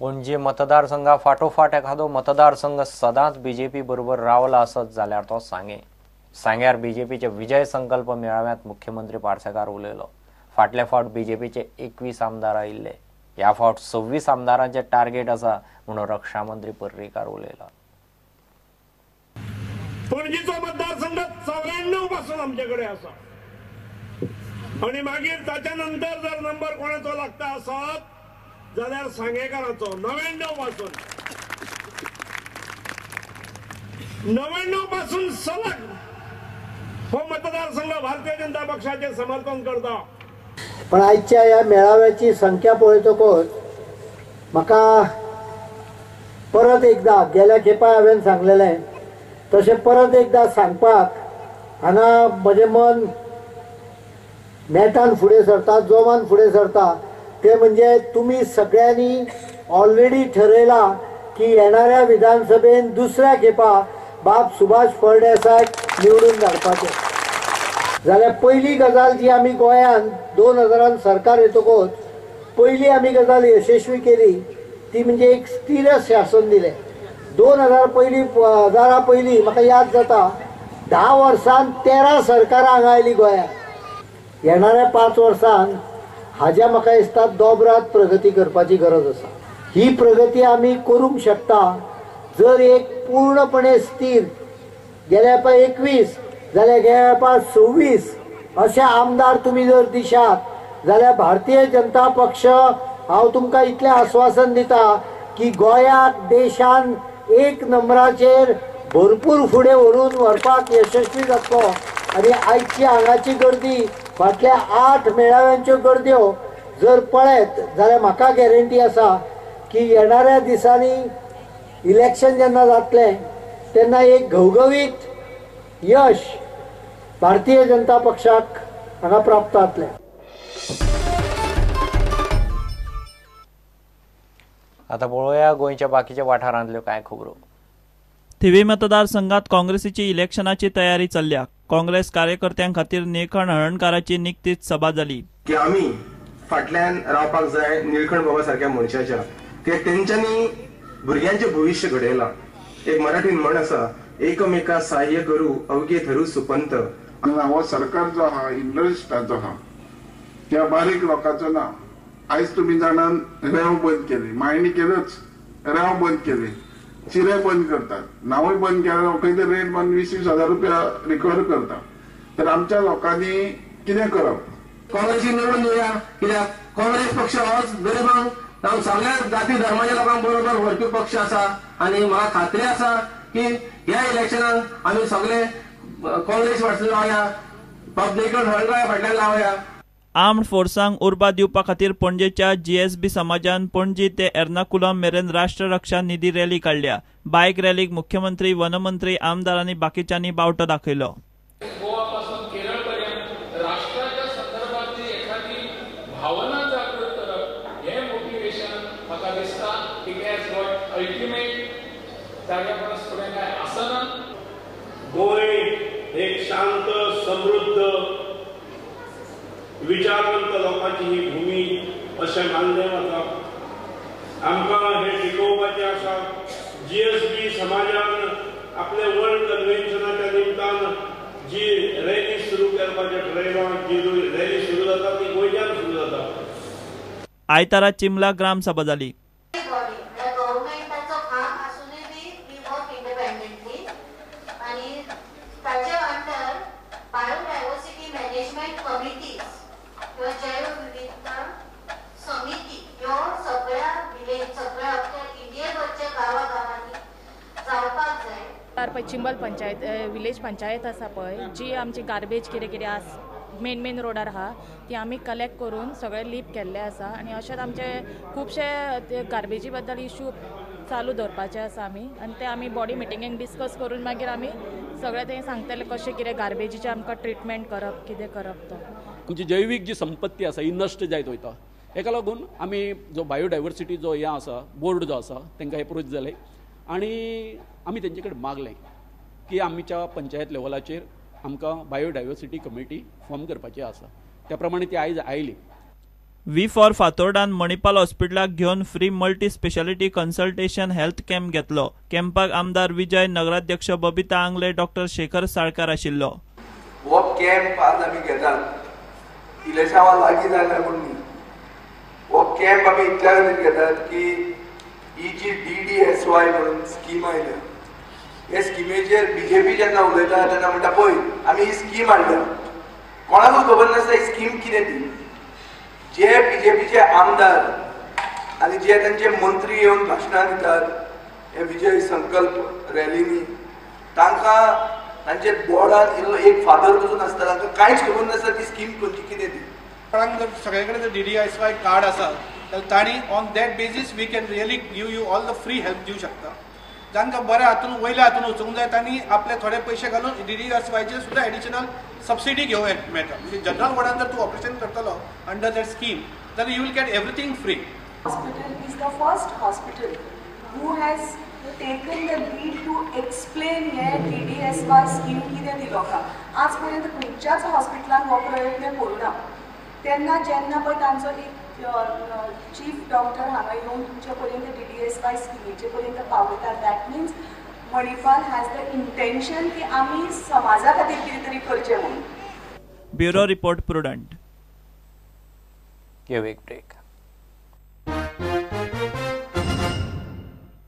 पणजे मतदारसंघा फाटोफाट एखादो मतदारसंघ सदांच बीजेपी बरोबर रावला आसत जाल्यार तो सांगें. सांग्यार बीजेपीचे विजय संकल्प मेळाव्यांत मुख्यमंत्री पार्सेकार उलयलो. फाटले फावट बीजेपीचे 21 आमदार आयिल्ले, ह्या फावट 26 आमदारांचे टार्गेट आसा म्हणून रक्षा मंत्री पर्रीकार उलयला. पणजीचो मतदारसंघ 94 पासून आमच्याकडे आसा आणि मागीर ताच्या नंतर जर नंबर कोणाचो लागता आसत जाल्यार सांगेकाराचो 99 पासून 99 पासून सलग हो मतदारसंघ भारतीय जनता पक्षाचे समर्थन करता. पण आयच्या ह्या मेळाव्याची संख्या पळयतकच म्हाका परत एकदा गेल्या खेपा हांवें सांगलेलें तशें परत एकदा सांगपाक हांगा म्हजें मन नेटान फुडें सरता, जोमान फुडें सरता. ते म्हणजे तुमी सगळ्यांनी ऑलरेडी ठरयलां की येणाऱ्या विधानसभेन दुसऱ्या खेपा बाब सुभाष फळदेसाय निवडून धाडपाचें. जाल्यार पयली गजाल जी आमी गोंयांत 2000 सरकार येतकच पयली आमी गजाल यशस्वी केली ती म्हणजे एक स्थिर शासन दिलें. 2000 पयलीं म्हाका याद जाता 10 वर्सांत 13 सरकारां हांगा आयलीं गोंयांत. येणाऱ्या 5 वर्सांत हाज्या म्हाका दिसता दोबरात प्रगती करपाची गरज आसा. ही प्रगती आमी करूंक शकता जर एक पूर्णपणे स्थिर गेल्या पा 21 जाल्यार गेल्या पा 26 अशे आमदार तुमी जर दिशात जाल्यार भारतीय जनता पक्ष हांव तुमकां इतलें आस्वासन दिता की गोंयाक देशान 1 नंबराचेर भरपूर फुडें व्हरून व्हरपाक यशस्वी जातलो. आनी आयची हांगाची गर्दी फाटल्या 8 मेळाव्यांच्यो गर्द्यो जर पळयत जाल्यार म्हाका गॅरंटी आसा की येणाऱ्या दिसांनी इलेक्शन जेन्ना जातलें तेन्ना एक घवघवीत यश भारतीय जनता पक्षाक हांगा प्राप्त जातलें. आता पळोवया गोंयच्या बाकीच्या वाठारांतल्यो कांय खबरो. थिवी मतदारसंघात काँग्रेसीची इलेक्शनाची तयारी चल्ल्या. काँग्रेस कार्यकर्त्यां खातीर निळखण हळणकाराची निकतीच सभा जाली. की आमी फाटल्यान रावपाक जाय निळखण बाबा सारख्या मनशाच्या, कित्याक तेंच्यांनी भुरग्यांचें भविश्य घडयलां. एक मराठीन म्हण आसा, एकमेका सहाय्य करू अवघे धरू सुपंत. हो सरकार जो आहा इंडस्ट्रिस्टाचो आहा, त्या बारीक लोकांचो ना. आयज तुमी जाणान रेंव बंद केली, मायणी केल्योच, रेंव बंद केली, चिरे बंद करतात, नांवूय बंद केल्यार खंय तरी रेट बंद 20-20 हजार रुपया रिकवर करता. तर आमच्या लोकांनी कितें करप? काँग्रेसी निवडून येवया, कित्याक काँग्रेस पक्ष होच गरिबांक सगळ्या जाती धर्माच्या लोकांक बरोबर व्हरपी पक्ष आसा. आनी म्हाका खात्री आसा की ह्या इलेक्शनाक आमी सगळे काँग्रेस फाटल्यान लावया, पब्लिक फाटल्यान लावया. आर्म्ड फोर्सांक उर्बा दिवपा खातीर पणजेच्या जीएसबी समाजान पणजी ते एर्नाकुलम मेरेन राष्ट्र रक्षा निधी रॅली काडल्या. बायक रॅलीक मुख्यमंत्री, वनमंत्री, आमदार आनी बाकीच्यांनी बावटो दाखयलो. गोवा पासून केरळ पर्यंत राष्ट्राच्या संदर्भातली एखादी भावना जागृत करप हे मोटिवेशन म्हाका दिसता it has got ultimate. ताज्या परस फुडें काय आसना. गोंय एक शांत, समृद्ध, विचारवंत लोकांची ही भूमी अशें मानलें वता. आमकां हें टिकोवपाचें आसा. जीएसबी समाजान आपले वर्ल्ड कन्व्हेन्शनाच्या निमतान जी रॅली सुरू करपाचें ठरयलां, जी रॅली सुरू जाता ती गोंयच्यान सुरू जाता. आयतारा चिमला ग्रामसभा जाली. चिंबल पंचायत विलेज पंचायत आसा पळय, जी आमची गार्बेज कितें कितें आस मेन मेन रोडार आहा ती आमी कलेक्ट करून सगळें लीप केल्लें आसा. आनी अशेंच आमचे खुबशे ते गार्बेजी बद्दल इशू चालू दवरपाचे आसा आमी, आनी ते आमी बॉडी मिटिंगेक डिस्कस करून मागीर आमी सगळें ते सांगतले कशें कितें गार्बेजीचें आमकां ट्रिटमेंट करप, कितें करप तो. आमची जैवीक जी संपत्ती आसा ही नश्ट जायत वयता. हेका लागून आमी जो बायोडायवर्सिटी जो हें आसा बोर्ड जो आसा तांकां एप्रोच जाले आनी आमी तेंचे कडेन मागलें की आमच्या पंचायत लेवलाचेर आमकां बायोडायवर्सिटी कमिटी फॉर्म करपाची आसा. त्या प्रमाणे ती आयज आयली. We for फातोर्डान मणिपाल हॉस्पिटलाक घेवन free multi speciality consultation health camp घेतलो. कॅम्पाक आमदार विजय, नगराध्यक्ष बबिता आंगले, डॉक्टर शेखर साळकार आशिल्लो. हो कॅम्प आज आमी घेतात इलेक्शना लागीं जाल्या म्हूण न्ही. हो कॅम्प आमी इतल्या खातीर घेतात की ही जी DDSY म्हणून स्कीम आयल्या, हे स्किमेचेर बीजेपी जेन्ना उलयता तेन्ना म्हणटा पळय आमी ही स्कीम हाडल्या, कोणाकूच खबर नासता ही स्कीम कितें ती. जे बीजेपीचे आमदार आनी जे तांचे मंत्री येवन भाशणां दितात हे विजय संकल्प रॅलींनी, तांकां तांचे बोर्डान इल्लो एक फादर पसून आसता, तांकां कांयच खबर नासता ती स्कीम खंयची कितें ती. कोणाक जर सगळे कडेन जर DDSY card आसा जाल्यार तांणी on that basis we can really give you all the free help दिवं शकता. जांकां बऱ्या हातून वयल्या हातून वचूंक जाय तांणी आपले थोडे पयशे घालून DDSYचेर सुद्दां एडिशनल सबसिडी घेवंक मेळटा. म्हणजे जनरल वॉर्डान जर तूं ऑपरेशन करतलो अंडर that scheme जाल्यार you will get everything free. Hospital is the first hospital who has taken the lead to explain hey DDSY scheme कितें ती लोकांक. आज पर्यंत खंयच्याच हॉस्पिटलान हो प्रयत्न करूं ना. तेन्ना जेन्ना पळय तांचो एक चीफ डॉक्टर हांगा येवन तुमच्या पर्यंत DDSY स्किमीचे पर्यंत पावयता, that means Manipal has the intention की आमी समाजा खातीर कितें तरी करचें म्हणून. Bureau report, Prudent. घेऊ एक ब्रेक.